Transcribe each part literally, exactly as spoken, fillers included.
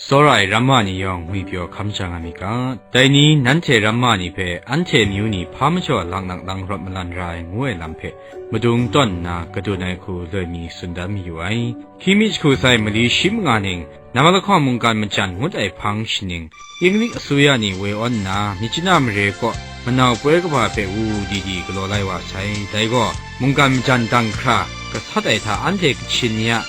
Tsawra ai ramma ni yawng ngwi pyaw hkam sha nga myit ga, dai ni nanhte ramma ni hpe anhte amyu ni hpa majaw laknak lang rawt malan ra ai ngu ai lam hpe madung tawn nna kadun ai hku loi mi tsun dan mayu ai. Hkying mi jahku sai mali shi manga ning, Nammalahkawng mungkan majan ngut ai hpang shaning, Inglik asuya ni woi awn nna, myit chyanam mare kaw manau poi kaba hpe wu di di galaw lai wa sai. Dai gaw, mungkan majan dang hkra gasat ai hta anhte Kachin ni a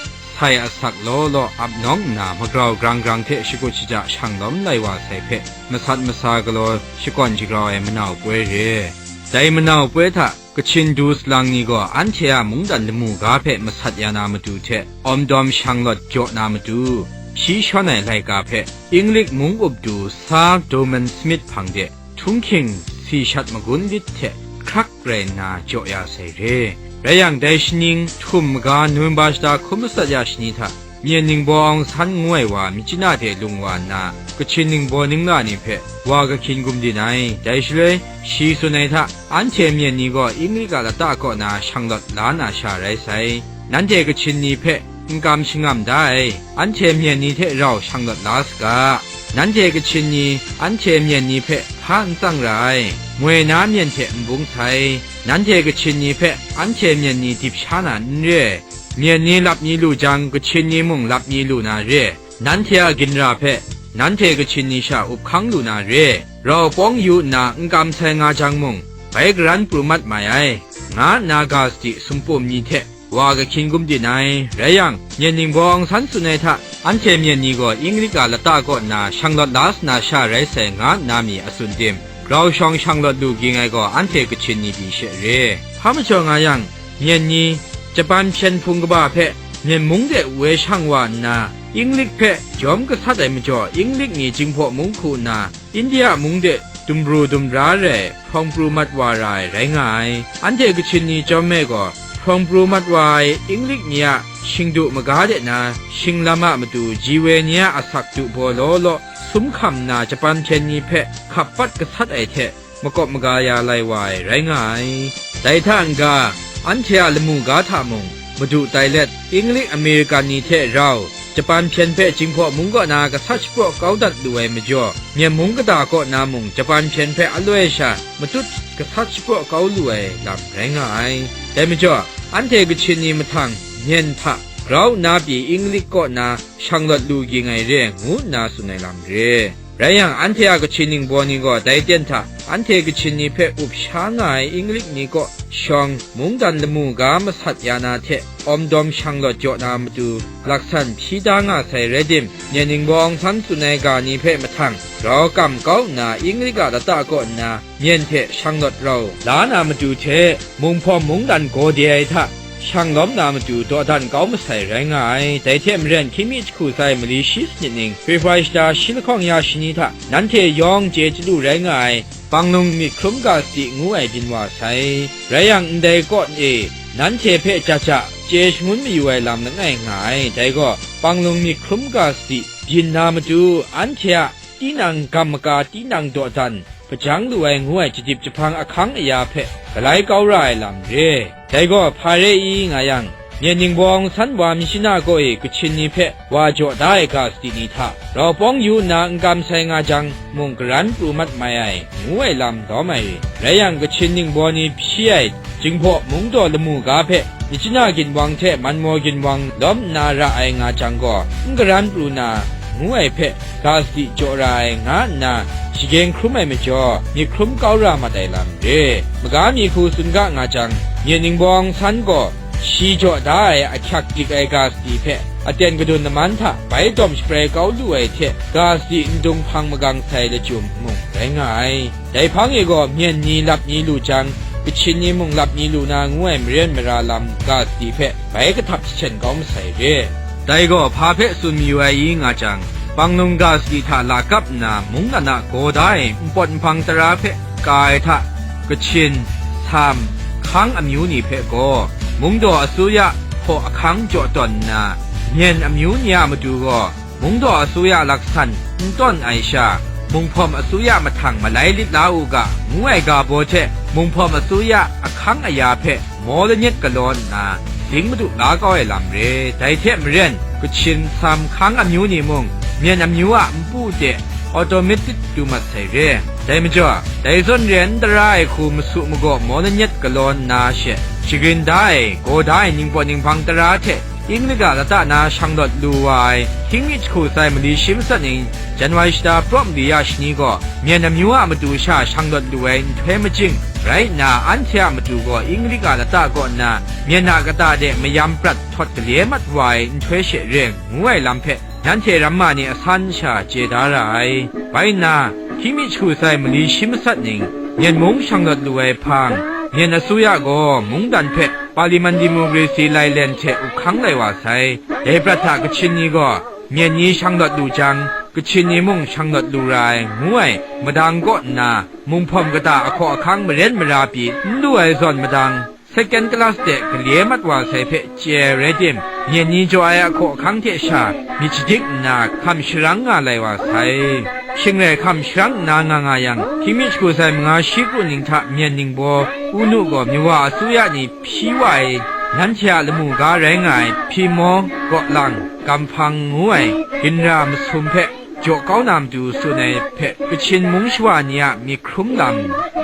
sai asak law law ap nawng nna, magrau grang grang hte shakut shaja shang lawm lai wa sai hpe, masat masa galaw shakawn shagrau ai manau poi re. Dai manau poi hta Kachin du salang ni gaw anhte a mungdan lamu ga hpe masat ya na matu hte, awmdawm shanglawt jaw na matu, shi shawn ai laika hpe Inglik mung up du Sir Dorman Smith hpang de htunghking si shat magun lit hte hkrak rai nna jaw ya sai re. Rai yang, dai shaning htum maga November shata hkun matsat ya shani hta, Myen ningbaw Aung San ngu ai wa myit chyanam hte lung wa nna, Kachin ningbaw ningla ni hpe wa kahkyin gumdin ai. Dai shaloi, shi tsun ai hta, anhte Myen ni gaw Inglik a lata kaw na shanglawt la na sha rai sai. Nanhte Kachin ni hpe n kam shangam da ai, anhte Myen ni hte rau shanglawt la saga. Nanhte Kachin ni anhte Myen ni hpe hpa n tsang ra ai, moi na myen hte n bung sai. Nanhte Kachin ni hpe anhte Myen ni dip sha na n re ai. Myen ni lap mi lu jang, Kachin ni mung lap mi lu na re. Nanhte a ginra hpe nanhte Kachin ni sha up hkang lu na re. Rau pawng yu nna n kam sai nga jang mung, bai karan pru mat mai ai, nga nna ga sadi sumpum ni hte wa kahkyin gumdin ai. Rai yang, Myen ningbaw Aung San tsun ai hta, anhte Myen ni gaw Inglik a lata kaw nna shanglawt la sa na sha rai sai, nga nna mi a tsun tim, grau shawng shanglawt lu ging ai gaw anhte Kachin ni pyi she re. Hpa majaw nga yang, Myen ni Japan hpyen hpung kaba hpe Myen mung de woi shang wa nna, Inglik hpe jawm gasat ai majaw, Inglik ni Jinghpaw mung hku nna, India mung de dumru dumra rai hprawng pru mat wa ra ai rai nga ai. Anhte Kachin ni chyawm e gaw, hprawng pru mat wa ai Inglik ni a shingdu maga de na, shinglam a matu ji woi ni a asak du baw law law sum hkam nna, Japan hpyen ni hpe hkap pat gasat ai hte, makawp maga ya lai wa ai rai nga ai. Dai hta n-ga, anhte a lamu ga hta mung madu tai let, Inglik Amerikan ni hte rau Japan hpyen hpe Jinghpaw mung kaw na gasat shapraw kau dat lu ai majaw, Myen mung kata kaw na mung Japan hpyen hpe aloi sha matut gasat shapraw kau lu ai lam rai nga ai. Dai majaw, anhte Kachin ni mahtang Myen hta grau nna pyi Inglik kaw na shanglawt lu ging ai re, ngu nna tsun ai lam re. Rai yang, anhte a Kachin ningbaw ni gaw dai ten hta, anhte Kachin ni hpe up sha nga ai Inglik ni kaw shawng, mungdan lamu ga masat ya na hte awmdawm shanglawt jaw na matu laksan hpyi da nga sai rai tim, Myen ningbaw Aung San tsun ai ga ni hpe mahtang, grau kam kau nna Inglik a lata kaw nna, Myen hte shanglawt rau la na matu hte, Munghpawm mungdan gaw de ai hta, shang lawm na matu dawdan kau masai rai nga ai. Dai hte maren, hkying mi jahku sai mali shi sanit ning, Februari shata shi lahkawng ya shani hta, nanhte yawng chye chyalu rai nga ai, Panglung myit hkrum ga sadi ngu ai byin wa sai. Rai yang, ndai kaw e nanhte hpe ja ja chye shangun mayu ai lam langai nga ai. Dai gaw, Panglung myit hkrum ga sadi byin na matu, anhte a tinang gam maka tinang dawdan hpajang lu ai ngu ai jadip jahpang ahkang aya hpe galai kau ra ai lam re. Dai gaw hpa re i nga yang, Myen ningbaw Aung San wa myit shana kaw e Kachin ni hpe wa jaw da ai ga sadi ni hta rau pawng yu nna n kam sai nga jang mung, karan pru mat mai ai, ngu ai lam lawm ai re. Rai yang, Kachin ningbaw ni hpyi ai Jinghpaw mungdaw lamu ga hpe myit chana ginwang hte manmaw ginwang lawm nna ra ai nga jang gaw, n karan pru na, ngu ai hpe ga sadi jaw ra ai, nga nna shageng hkrum ai majaw, myit hkrum kau ra mat ai lam re. Maga mi hku tsun ga nga jang, Myen ningbaw Aung San gaw shi jaw da ai ahkyak dik ai ga sadi hpe aten kadun laman hta bai dawm shabrai kau lu ai hte, ga sadi ndung hpang magang sai lachyum mung rai nga ai. Dai hpang e gaw, Myen ni lap mi lu jang, Kachin ni mung lap mi lu na ngu ai maren mara lam ga sadi hpe bai kahtap jahten kau masai re. Dai gaw hpa hpe tsun mayu ai i nga jang, Panglung ga sadi hta lakap nna mungdan a gaw da ai npawt nhpang tara hpe ka ai hta, Kachin, Sam, Hkang amyu ni hpe gaw, mungdaw asuya hpaw ahkang jaw tawn nna, Myen amyu ni a matu gaw, mungdaw asuya laksan n tawn ai sha, Munghpawm asuya mahtang malai lit la u ga, ngu ai ga baw hte, Munghpawm asuya ahkang aya hpe maw lanyet galaw nna, ding madu la kau ai lam re. Dai hte maren, Kachin, Sam, Hkang amyu ni mung, myen amyu a npu de automatic du mat sai re. Dai majaw, dai zawn re ai n tara ai hku masu magaw maw lanyet galaw nna she, shagrin da ai, gaw da ai ningpawt ninghpang tara hte Inglika lata na shanglawt lu wa ai, hkying mi jahku sai mali shi matsat ning, January shata prawm li ya shani gaw, myen amyu a matu sha shanglawt lu ai nhtoi majing rai nna, anhte a matu gaw Inglika lata kaw nna, myen a kata de mayam prat htawt gale mat wa ai nhtoi she re, ngu ai lam hpe, nanhte ramma ni asan sha chye da ra ai. Bai nna, hkying mi jahku sai mali shi matsat ning, myen mung shanglawt lu ai hpang, myen asuya gaw mungdan hpe Parliament Democracy lailen hte up hkang lai wa sai. Dai prat hta Kachin ni gaw, myen ni shanglawt lu jang, Kachin ni mung shanglawt lu ra ai, ngu ai, madang kaw nna, munghpawm kata ahkaw ahkang maren mara pyi n lu ai zawn madang, second class de gale mat wa sai hpe chye ai rai tim, myen ni jaw ai ahkaw ahkang hte sha myit shadik nna hkam sharang nga lai wa sai. Shing rai hkam sharang nna nga nga yang, hkying mi jahku sai manga shi kru ning hta myen ningbaw, unu gaw myawa asuya ni hpyi wa ai, nanhte a lamu ga rai nga ai, hpyi maw, kaw lang, gamhpang ngu ai, ginra masum hpe jaw kau na matu tsun ai hpe, Kachin mung shawa ni a myit hkrum lam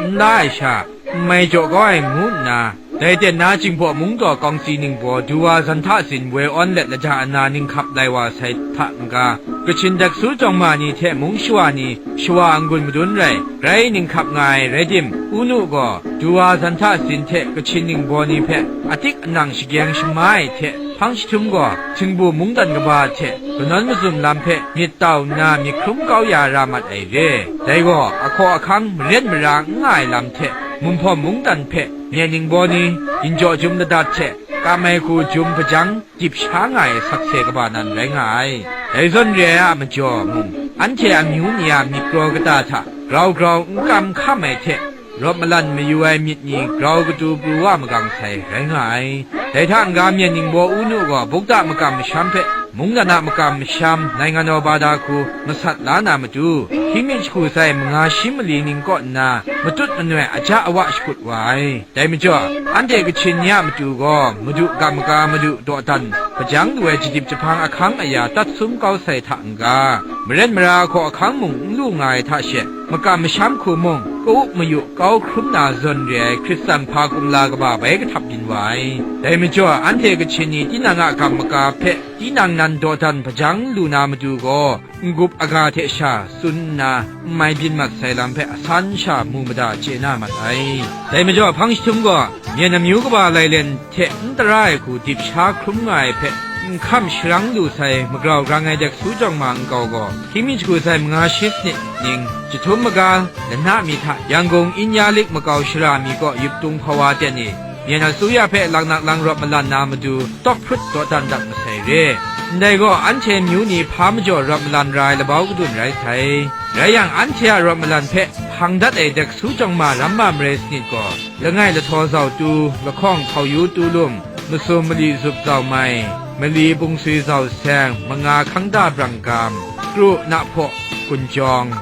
n la ai sha, n mai jaw kau ai ngu nna, dai ten na Jinghpaw Mungdaw Kawngsi ningbaw Duwa Zantha Sin woi awn let lada ana ninghkap lai wa sai hta n-ga, Kachin dek su jawng ma ni hte mung shawa ni shawa n-gun madun rai, grai ninghkap nga ai rai tim, unu gaw Duwa Zantha Sin hte Kachin ningbaw ni hpe atik anang shageng shama ai hte, hpang jahtum gaw, htingbu mungdan kaba hte kanawn mazum lam hpe myit tau nna myit hkrum kau ya ra mat ai re. Dai gaw, ahkaw ahkang maren mara n nga ai lam hte, munghpawm mungdan hpe myen ningbaw ni, ginjaw jum ladat hte kam ai hku jum hpajang dip sha nga ai sakse kaba nan rai nga ai. Dai zawn re ai a majaw mung, anhte amyu ni a myit kraw kata hta grau grau n kam hkam ai hte, rawt malan mayu ai myit ni grau katu pru wa magang sai rai nga ai. Dai hta n-ga, myen ningbaw unu gaw bukta makam masham hpe mungdan a makam masham naingan awbada hku masat la na matu, hkying mi jahku sai manga shi mali ning kaw nna matut manoi aja awa shakut wa ai. Dai majaw, anhte Kachin ni a matu gaw madu ga maga madu dawdan hpajang lu ai jadip jahpang ahkang aya tat sum kau sai hta n-ga, maren mara hkaw ahkang mung n lu nga ai hta she, makam masham hku mung ka-up mayu kau hkrum na zawn re ai Hkristan hpa kumla kaba bai kahtap byin wa ai. Dai majaw, anhte Kachin ni tinang a gam maga hpe tinang nan dawdan hpajang lu na matu gaw, n-gup aga hte sha tsun nna n mai byin mat sai lam hpe asan sha mu mada chye na mat ai. Dai majaw, hpang jahtum gaw, myen amyu kaba lailen hte n tara ai hku dip sha hkrum nga ai hpe, n hkam sharang lu sai magrau grang ai dek su jawng ma nkau gaw, hkying mi jahku sai manga shi sanit ning, jahtum maga, lana mi hta Yanggung Inya lik makau shara mi kaw yup tung hpawa ten e, myen asuya hpe laknak lang rawt malan na matu, tawk hprut dawdan dat masai re. Ndai gaw, anhte amyu ni hpa majaw rawt malan ra ai labau kadun rai sai. Rai yang, anhte a rawt malan hpe hpang dat ai dek su jawng ma ram ma marai sanit gaw, langai lahtaw zau tu, lahkawng hpau yu tu lum, masum mali zup zau mai, mali bungswi zau seng, manga hkangda brang gam, kru nahpaw, kunjawng,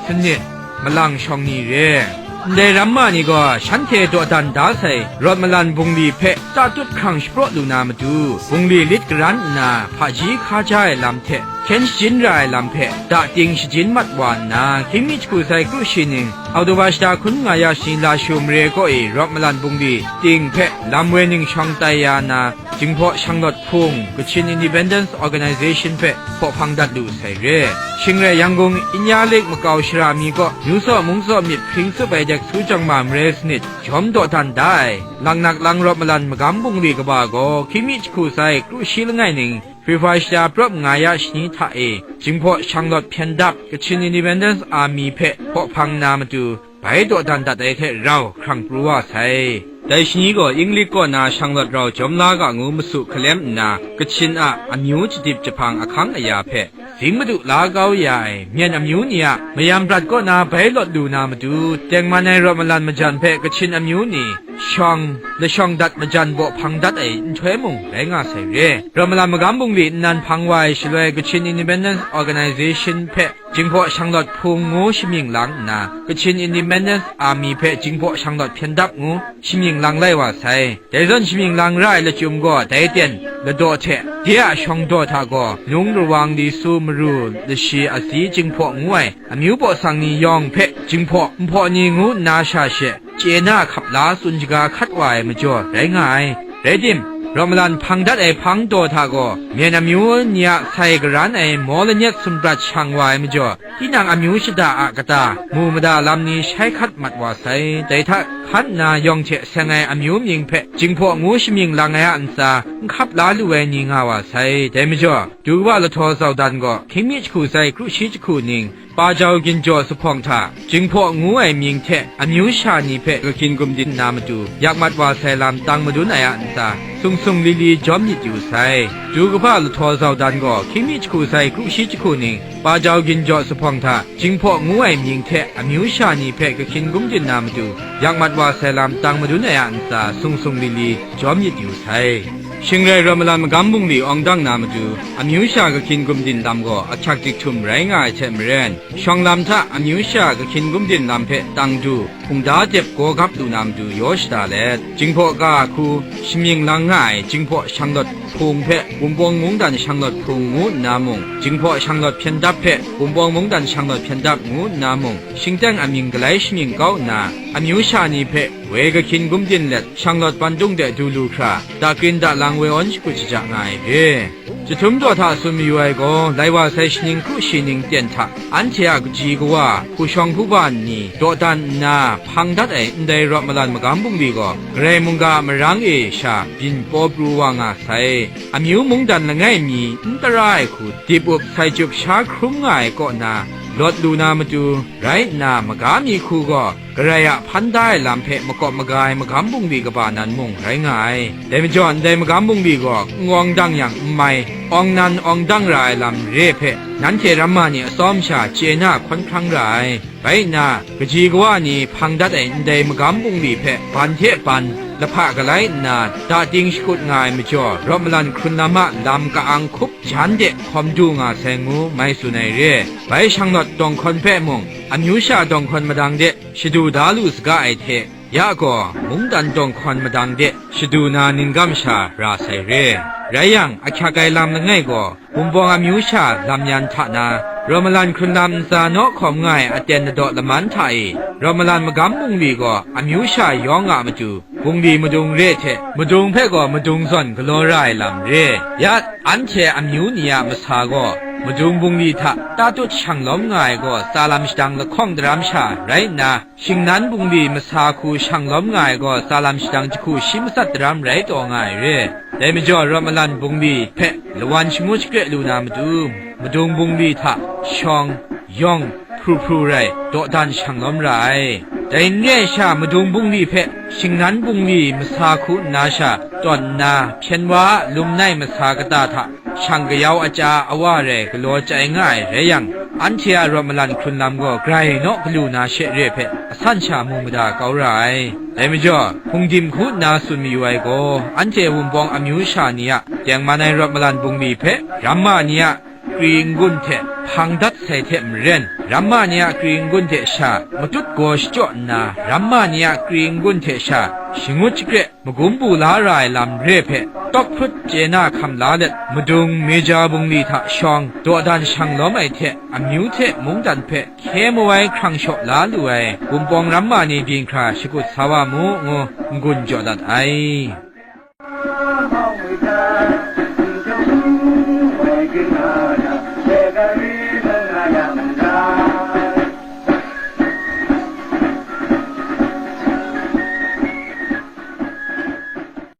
sanit, malang shawng ni re. Ndai ram ma ni gaw shanhte dawdan da sai rawt malan bungli hpe tatut hkrang shapraw lu na matu, bungli lit garan nna hpaji hka ja ai lam hte hkyen shajin ra ai lam hpe dating shajin mat wa nna, hkying mi jahku sai kru shi ning, Oktoba shata hkun nga ya shani Lashu mare kaw e rawt malan bungli ting hpe lam woi ning shawng tai ya na, Jinghpaw Shanglawt Hpung, Kachin Independence Organization hpe hpaw hpang dat lu sai re. Shing rai Yanggung Inya lik makau shara mi kaw, Myu Saw Mung Saw myit hpring tsup ai dek su jawng ma mare sanit, jawm dawdan da ai, laknak lang rawt malan magam bungli kaba gaw, hkying mi jahku sai kru shi langai ning, February shata prawp nga ya shani hta e, Jinghpaw Shanglawt Hpyen Dap, Kachin Independence Army hpe hpaw hpang na matu, bai dawdan dat ai hte rau hkrang pru wa sai. Dai shani gaw Inglish kaw na shanglawt rau jawm la ga ngu masu hkalem nna, Kachin a amyu jadip jahpang ahkang aya hpe zing madu la kau ya ai myen amyu ni a mayam prat kaw na bai lawt lu na matu, tengman ai rawt malan majan hpe Kachin amyu ni shawng, lashawng dat majan baw hpang dat ai nhtoi mung rai nga sai re. Rawt malan magam bungli nnan hpang wa ai shaloi, Kachin Independence Organization hpe Jinghpaw Shanglawt Hpung ngu shamying lang nna, Kachin Independence Army hpe Jinghpaw Shanglawt Hpyen Dap ngu shamying lang lai wa sai. Dai zawn shamying lang ra ai lachyum gaw dai ten ladaw hte de a shawng daw hta gaw, lung rawang li su maru lashi asi Jinghpaw ngu ai amyu baw sang ni yawng hpe Jinghpaw nhpaw ni ngu nna sha she chye na hkap la tsun shaga hkat wa ai majaw rai nga ai. Rai tim, rawt malan hpang dat ai hpang daw hta gaw, myen amyu ni a sai garan ai maw lanyet sumrat shang wa ai majaw, tinang amyu shada a kata, mu mada lam ni shai hkat mat wa sai. Dai hta hkan nna yawng hte seng ai amyu mying hpe Jinghpaw ngu shamying lang ai a ntsa, n hkap la lu ai ni nga wa sai. Dai majaw, du kaba lahtaw zaudan gaw, hkying mi jahku sai kru shi jahku ning, pa jau ginjaw zuphpawng hta, Jinghpaw ngu ai mying hte amyu sha ni hpe kahkyin gumdin na matu, yak mat wa sai lam tang madun ai a ntsa, sung sung li li jawm myit yu sai. Du kaba lahtaw zaudan gaw, hkying mi jahku sai kru shi jahku ning, pa jau ginjaw zuphpawng hta, Jinghpaw ngu ai mying hte amyu sha ni hpe kahkyin gumdin na matu, yak mat wa sai lam tang madun ai a ntsa, sung sung li li jawm myit yu sai. Shing rai rawt malan magam bungli awng dang na matu, amyu sha kahkyin gumdin lam gaw ahkyak dik htum rai nga ai hte maren, shawng lam hta amyu sha kahkyin gumdin lam hpe tang du, hpungda dep gaw gap lu na matu yaw shada let, Jinghpaw ga hku, shamying lang nga ai Jinghpaw shanglawt hpung hpe Wunpawng mungdan shanglawt hpung ngu nna mung, Jinghpaw shanglawt hpyen dap hpe Wunpawng mungdan shanglawt hpyen dap ngu nna mung, shingteng amying galai shamying kau nna, amyu sha ni hpe woi kahkyin gumdin let, shanglawt pandung de du lu hkra, dakrin dalang woi awn shakut shaja nga ai re. Jahtum daw hta tsun mayu ai gaw, lai wa sai shaning kru shi ning ten hta, anhte a kaji kawa, hpu shawng hpu ba nni, dawdan nna, hpang dat ai ndai rawt malan magam bungli gaw, Karai mungga a marang e sha byin paw pru wa nga sai. Amyu mungdan langai mi n tara ai hku dip up sai chyup sha hkrum nga ai kaw na, lawt lu na matu, rai nna, maga mi hku gaw, Karai a hpan da ai lam hpe makawp maga ai magam bungli kaba nan mung rai nga ai. Dai majaw, ndai magam bungli gaw n awng dang yang n mai, awng nan awng dang ra ai lam re hpe, nanhte ramma ni atsawm sha chye na hkawn hkrang ra ai. Bai nna, kaji kawa ni hpang dat ai ndai magam bungli hpe ban hte ban lahpa galai nna, dating shakut nga ai majaw, rawt malan hkrun lam a lam ka-ang hkup jan de hkawm du nga sai ngu mai tsun ai re. Bai shanglawt dawng hkawn hpe mung, amyu sha dawng hkawn madang de, shadu da lu saga ai hte, ya gaw, mungdan dawng hkawn madang de shadu na ningkam sha ra sai re. Rai yang, ahkyak ai lam langai gaw, Wunpawng amyu sha lam yan hta na, rawt malan hkrun lam ntsa naw hkawm nga ai aten ladaw laman hta e, rawt malan magam bungli gaw amyu sha yawng a matu, bungli madung re hte, madung hpe gaw madung zawn galaw ra ai lam re. Ya, anhte amyu ni a masa gaw, madung bungli hta tatut shang lawm nga ai gaw, tsa lam shadang lahkawng daram sha rai nna, shingnan bungli masa hku shang lawm nga ai gaw, tsa lam shadang jahku shi matsat daram rai taw nga ai re. Dai majaw, rawt malan bungli hpe lawan shangut shakre lu na matu, madung bungli hta shawng, yawng, hpru hpru rai, dawdan shang lawm ra ai. Dai n re ai sha, madung bungli hpe shingnan bungli masa hku nna sha tawn nna, hpyen wa a lum nai masa kata hta shang kayau a ca a wa rai galaw chyai nga ai rai yang, anhte a rawt malan hkrun lam gaw grai naw galu na she re hpe asan sha mu mada kau ra ai. Dai majaw, hpungdim hku nna tsun mayu ai gaw, anhte Wunpawng amyu sha ni a tengman ai rawt malan bungli hpe ramma ni a kri n-gun hte hpang dat sai hte maren, ramma ni a kri n-gun hte sha matut gaw shachyaw nna, ramma ni a kri n-gun hte sha shangut shakre magum bu la ra ai lam re hpe, tawk hprut chye na hkam la let, madung meja bungli hta shawng, dawdan shang lawm ai hte, amyu hte mungdan hpe hkye mawai hkrang shaw la lu ai Wunpawng ramma ni byin hkra shakut sa wa mu, ngu n-gun jaw dat ai.